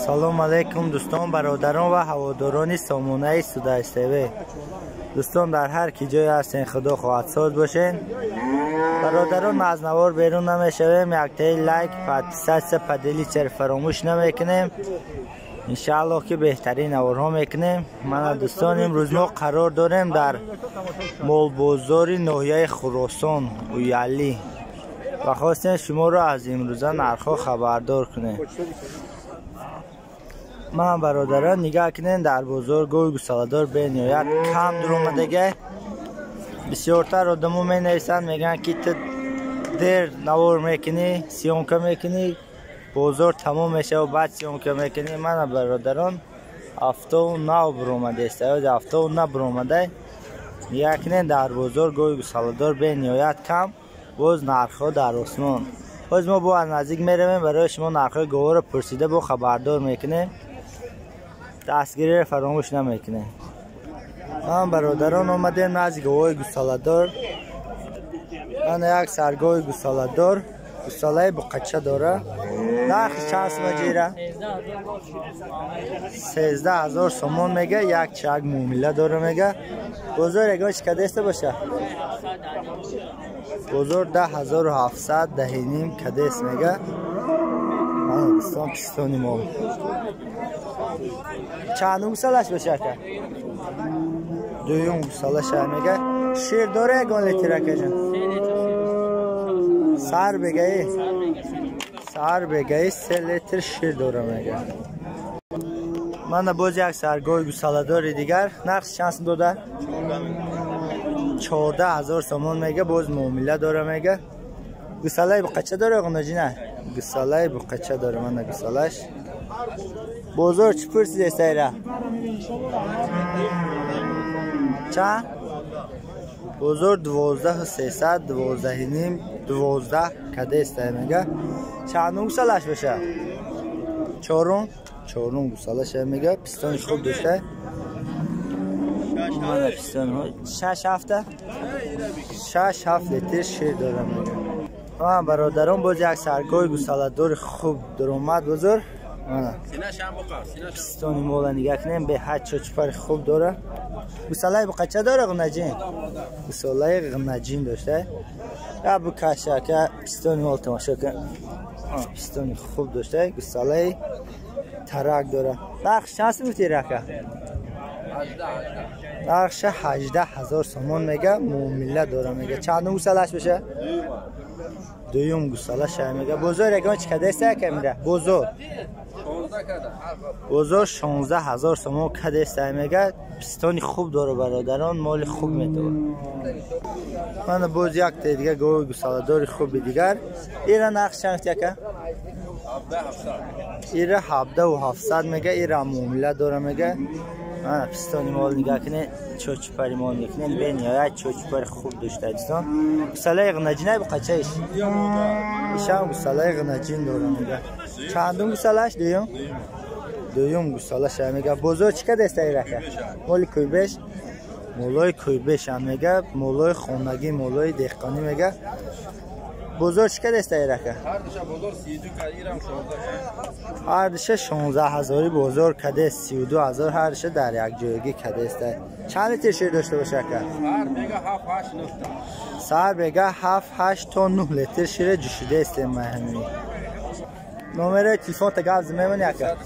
Салом алейкум дӯстон, бародарон ва ҳаводорони сомонаи Судайс ТВ. Дӯстон, дар ҳар ки ҷое ҳастен, худо хоҳад соз бошен. Бародарон, аз навор берун намешавем, яктаи лайк, подписаться, поделиться фаромӯш намекунем. Иншааллоҳ ки беҳтарин наворҳо мекунем. Мана дӯстон, имрӯз мо қарор дорем дар молбозори ноҳияи Хуросон, Уялӣ, ва хостем шуморо аз имрӯза нархҳо хабардор кунем. Ман бародарон, нигоҳ кунем, дар бозор гови гусаладор бениҳоят кам дуромадага. Бисёртар одамо менависанд, мегӯянд ки ту дер навор мекунӣ, съёмка мекунӣ, бозор тамом мешава, баъд съёмка мекунӣ. Мана бародарон, ҳафтову нав буромадест, ҳафтову на буромада. Нигоҳ кунем, дар бозор гови гусаладор бениҳоят кам, боз нархҳо дар осмон. Боз мо бо аз наздик меравем, барои шумо нархҳои говаро пурсида бо хабардор мекунем. Дастгириро фаромӯш намекунем. Ман бародарон, омадем назди говои гусаладор. Мана як саргоҳи гусаладор, гусалаи буқача дора. Нархи чанд сума ҷира? 13 000 сомон мега, як чак муомила дора мега. Бозор ягон чӣ кадеста боша? Бозор 10 700, 10,5 кадест мега. Мана дӯстон, пистони мо. Чандум гусалаш боша, ака? Дуюм гусалаша мега. Шир дора ягон литр, акаҷон? Сар бегаи? Сар бегаи 3 литр шир дора мега. Мана боз як саргоҳи гусаладори дигар. Нархи чанд сум дода? 14 000 сомон мега, боз муомила дора мега. Гусалаи буқача дора, ғунаҷина? Гусалаи буқача дора, мана гусалаш. Бозор чӣ пурсиде сайра? Чанд? Бозор 12 300, 12,5, 12 кадестай мега. Чандум гусалаш боша? Чорум? Чорум гусалаша мега. Пистони хуб дошта. Мана пистонҳо шаш ҳафта, 6-7 литр шир дора мега. Ман бародарон, боз як саргоҳи гусаладори хуб дуромад бозор. Мана пистони мола нигоҳ кунем, беҳад чочпари хуб дора. Гусалаи буқача дора, ғунаҷин? Гусалаи ғунаҷин дошта. Я букашака пистони мол тамошо кун. Пистони хуб дошта, гусалаи тарак дора. Нархш чанд сум гуфти, рака? Нархша 18 000 сомон мега, муомила дора мега. Чандум гусалаш боша? Дуюм гусалаша мега. Бозор ягон чӣ кадеста, яка мира? Бозор 16 000 сомон кадеста мега. Пистони хуб дора, бародарон, моли хуб медора. Мана боз якта дига гови гусаладори хуби дигар. Ира нархш чанд гуфти, яка? Ира 17 700 мега, ира муомила дора мега. Мана пистони мол нигоҳ кунед, чочпари мол нигоҳ кунед, бениҳоят чочпари хуб дошта дӯстон. Гусалаи ғунаҷинай буқачаиш? Ишам гусалаи ғунаҷин дора мега. Чандум гусалаш? Дуюм? Дуюм гусалаша мега. Бозор чӣ кадеста ирака? Моли кӯйбеш? Молои кӯйбешам мега, молои хонагӣ, молои деҳқонӣ мега. Бозор чӣ кадеста ирака? Ҳардуша 16 ҳазори бозор кадест, 32 000 ҳардуша дар якҷоягӣ кадеста. Чанд литр шир дошта боша, ака? Сар бега 7, 8 то 9 литр шире ҷӯшидаистем. Маҳами номерои телефонта гап мемони, ака?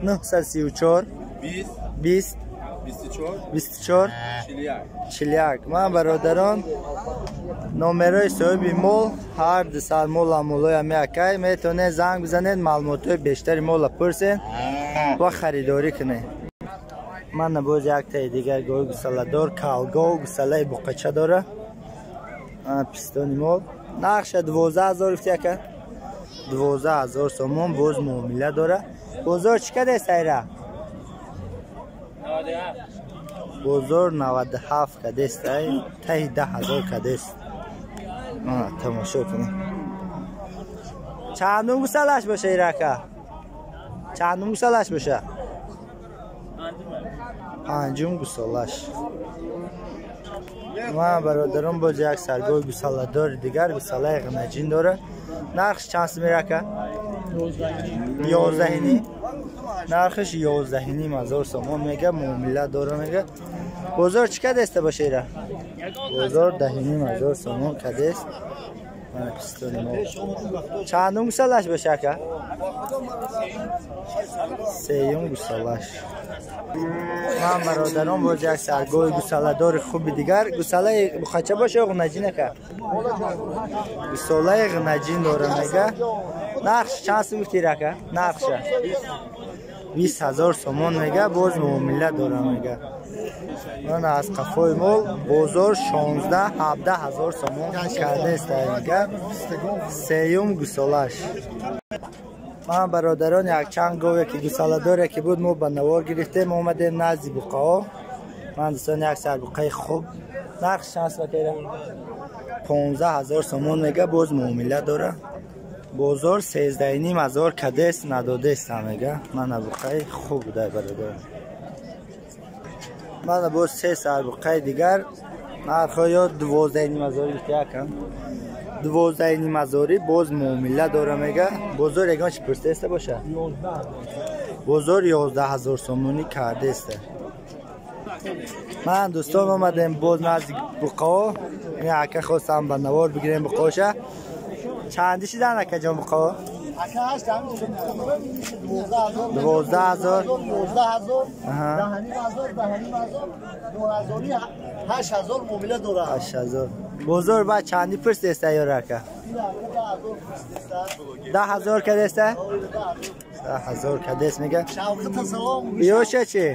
934 20 24 41. Ман бародарон, номерои соҳиби мол, ҳар ду сар мола, молоя меакай, метавонед занг бизанед, маълумотҳои бештари мола пурсед ва харидорӣ кунед. Мана боз яктаи дигар гови гусаладор, калгов, гусалаи буқача дора. Пистони мол. Нархша 12 000 гуфти, ака? 12 000 сомон, боз муомила дора. Бозор чӣ кадест айра? Бозор 97 кадест, ай таҳи 10 000 кадест. Тамошо кунед. Чандум гусалаш боша ирака? Чандум гусалаш боша? Панҷум гусалаш. Ман бародарон, боз як саргоҳи гусаладори дигар, гусалаи ғинаҷин дора. Нархш чанд сум ирака? 11,5. Нархиш 11,5 ҳазор сомон мега, муомила дора мега. Бозор чӣ кадеста боша ира? Бозор 10,5 ҳазор сомон кадест. Мана пистони мо. Чандум гусалаш боша ака? Сеюм гусалаш. Ман бародарон боз як саргоҳи гусаладори хуби дигар. Гусалаи бухача боша ё ғунаҷин ака? Гусолаи ғунаҷин дора мега. Нархш чанд сум гуфтир ака? Нархша 20 ҳазор сомон мега, боз муомила дора мега. Ман аз қафои мол бозор 16-17 ҳазор сомон кардеста мега. Сеюм гусолаш. Ман бародарон якчанд гове ки гусаладоре ки буд, мо ба навор гирифтем, омадем назди буқао. Ман дӯстон як сар буқаи хуб, нархш чанд сомон? 15 ҳазор сомон мега, боз муомила дора. Бозор 13,5 ҳазор кадест, надодеста мега. Мана буқаи хуб буда, бародар. Мана боз се сар буқаи дигар, нархҳо ё 12,5 ҳазор гуфти якам, 12,5 ҳазорӣ, боз муомила дора мега. Бозор ягон чи пурсидаеста боша? Бозор 11 ҳазор сомонӣ кардеста. Ман дӯстон омадем боз назди буқао. Ака хостам ба навор бигирем буқоша. Чанди шидан, акаҷон, буқао? 12 ҳазор, 8 ҳазор муомила дорад. 8 ҳазор. Бозор ба чанди пурсидеста ёра, ака? 10 ҳазор кадеста, 10 ҳазор кадест мега. Ёша чи?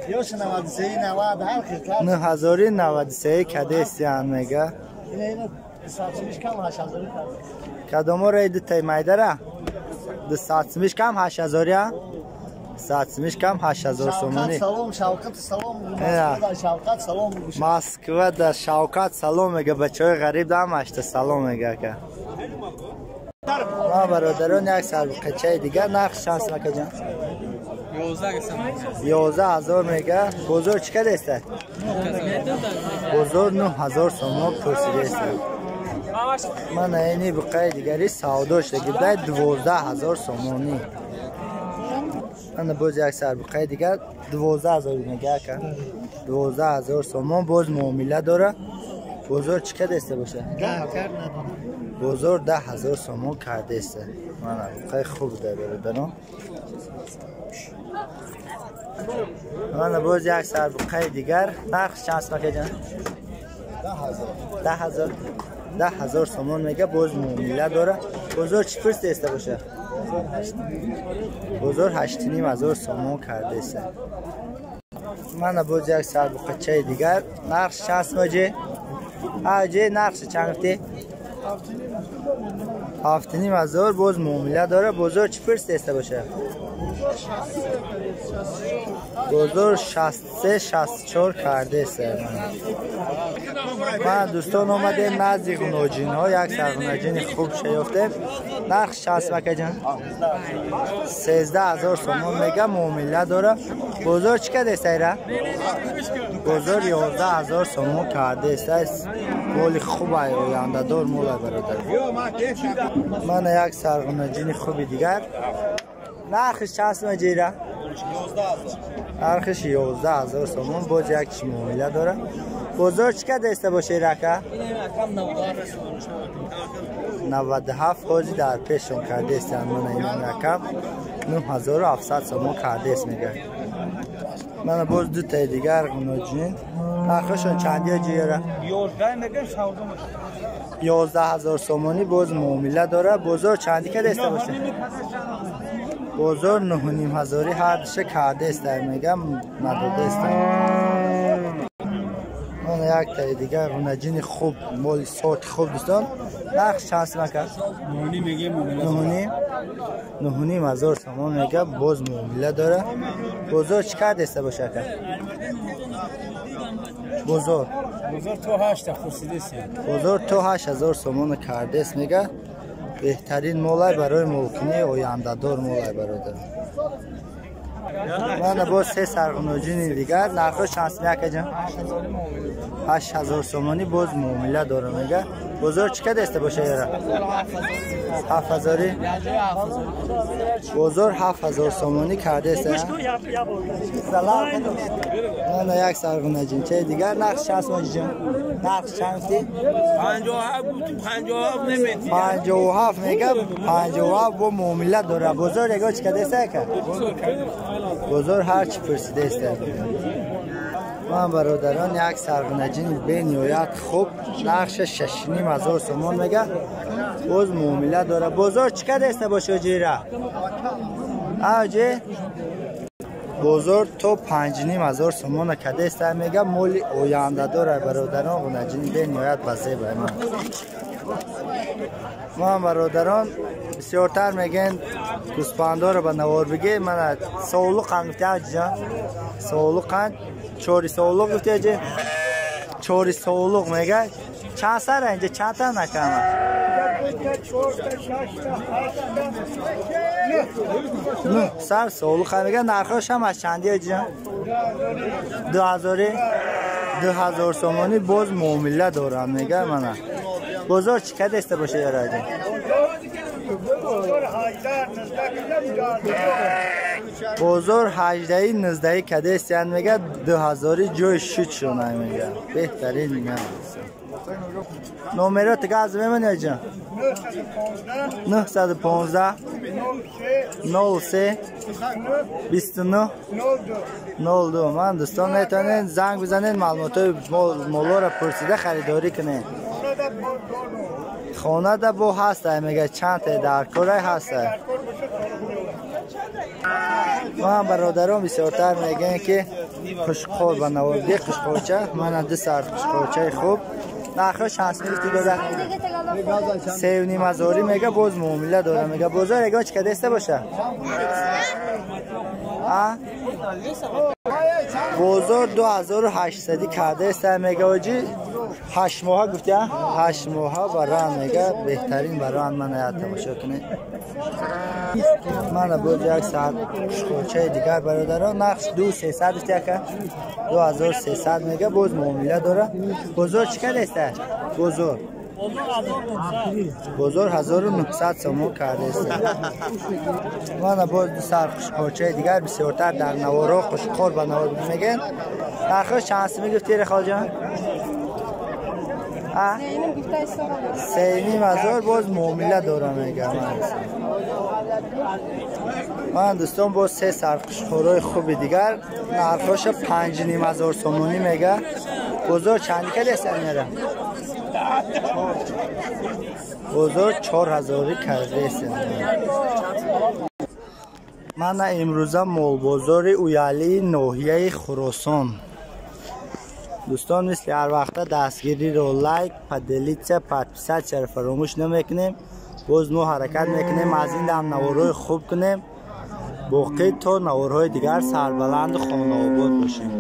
9 ҳазори 93 кадестиян мега. Кадоморо? Дутаи майдара 200 сумиш кам 8 ҳазория, 100 сумиш кам 8 ҳазор сомонӣ. Москва да Шавкат салом мега, бачаҳои ғариб да ҳамашта салом мега, ака. Ма бародарон як сарбуқачаи дигар, нарх чанд сум, акаҷон? 11 ҳазор мега. Бозор чӣ кадеста? Бозор 9 ҳазор сомон пурсидеста. Мана ини буқаи дигари савдо шуда 12 ҳазор сомонӣ. Мана боз як сарбуқаи дигар 12 ҳазор мега, ака, 12 ҳазор сомон, боз муомила дора. Бозор чӣ кадеста боша? Бозор 10 ҳазор сомон кардеста. Мана буқаи хуб да, бародарон. Мана боз як сарбуқаи дигар, нарх чанд сум, акаҷон? 10 ҳазор, 10 ҳазор сомон мега, боз муомила дора. Бозор чӣ пурсидеста боша? Бозор 8,5 ҳазор сомон кардеста. Мана боз як сарбуқачаи дигар, нархш чанд сум, оҷи? Аҷи, нархш чанд гуфтӣ? 7,5 ҳазор, боз муомила дора. Бозор чӣ пурсидеста боша? Бозор 63, 64 кардеста. Ман дӯстон омадем назди ғуноҷинҳо, як сар ғуноҷини хуб шаёфтем. Нарх чанд сум, акаҷон? 13 ҳазор сомон мега, муомила дора. Бозор чӣ кардеста ира? Бозор 11 ҳазор сомон кардеста. Моли хубай, ояндадор молай, бародар. Мана як сар ғуноҷини хуби дигар, нархиш чанд сум ҷира? Нархиш 11 ҳазор сомон, боз як чи муомила дора. Бозор чӣ кардеста боша ирака? 97 ҳози дар пешон кардестан. Мана инам ракам 9700 сомон кардест мега. Мана боз дутаи дигар ғуноҷин, нархашон чандиё ҷиёра? 11 ҳазор сомонӣ, боз муомила дора. Бозор чандӣ кардеста боша? Бозор 9,5 ҳазорӣ ҳардуша кардеста мегам, надодеста. Мана яктаи дигар ғунаҷини хуб, моли соти хуб, дӯстон. Нарх чанд сум, ака? 9,5 ҳазор сомон мега, боз муомила дора. Бозор чӣ кардеста боша, ака, бозор? Бозор то 8 ҳазор сомон кардест мега. Беҳтарин молай барои молкунии ояндадор молай, бародар. Мана боз се сарғуноҷини дигар. Нархош чанд сомонӣ акаҷон? 8000 сомонӣ боз муомила дорам мега. Бозор чӣ кадаста боша яра? 7000. Бозор 7000 сомонӣ кардааст. Мана як сарғуноҷинчаи дигар. Нарх чанд сомонӣ ҷон? Нарх чанд гуфтӣ? 57 гуфтӣ, 57 наметӣ. 57 мега, 57 бо муомила дора. Бозор яго чӣ кардааст ака? Бозор ҳар чӣ пурсидааст. Ман бародарон як сарғунаҷини бениҳоят хуб, нархша 6500 сомон мега, боз муомила дора. Бозор чӣ кардааст боша ҷира? Аҷи бозор то 5500 сомона кардааст мега, моли оянда дора бародарон. Ғунаҷини бениҳоят базеба. Ман бародарон бисёртар мегӯянд гӯспандоро ба навор бигир. Мана совлуқ ҳам гуфти аҷиҷон, совлуқ ҳам чори совлуқ гуфти аҷи, чори совлуқ мега. Чанд сара инҷа, чанд та накама? 9 сар совлуқ ҳам мега. Нархош ҳам аз чанди аҷиҷон? 2000, 2000 сомонӣ боз муомила дорам мега. Мана бозор чӣ кадаста боша яра аҷи? Бозор 18 19 кадест ян мега, 2000 ҷои шуд шона мега. Беҳтарин мега. Номерот газ мемонӣ аҷа? 915 03 29 02. Ман дӯстон метавонед занг бизанед, маълумотҳои моллоро пурсида харидорӣ кунед. Хонада бо ҳаста мега, чанд та дар корай ҳаста. Ман бародарон бисёртар мегӯянд ки хушқор ба навор бе хушқорча. Мана ду сар хушқорчаи хуб. Нархош чанд сомонӣ гуфтӣ дода? 3500 мега, боз муомила дора мега. Бозор ягон чӣ кадаста боша? Бозор 2800 кардааст мега оҷи. 8 моҳа гуфтӣ? 8 моҳа баран мега, беҳтарин баран. Мана як тамошо кунед. Мана боз як саат хушқорчаи дигар бародарон. Нарх 2300 гуфтӣ ака? 2300 мега, боз муомила дора. Бозор чӣ кардааст? Бозор бозор 1900 сомон кардааст. Мана боз ду сар хушқорчаи дигар. Бисёртар дар наворо хушқор ба навор мегӯянд. Нархош чанд сомонӣ гуфтӣ рехолҷон? 3500 боз муомила дорам мегам. Ман дӯстон боз се сар хушқорҳои хуби дигар. Нархоша 5500 сомонӣ мега. Бозор чанди кардааст амира? Бозор 4000 кардааст. Мана имрӯза молбозори Уялии ноҳияи Хуросон. Дӯстон мисли ҳар вақта дастгириро лайк, поделиться, подписатсияро фаромӯш намекунем. Боз мо ҳаракат мекунем аз ин дам наворҳои хуб кунем. Боқӣ то наворҳои дигар сарбаланду хонаобод бошем.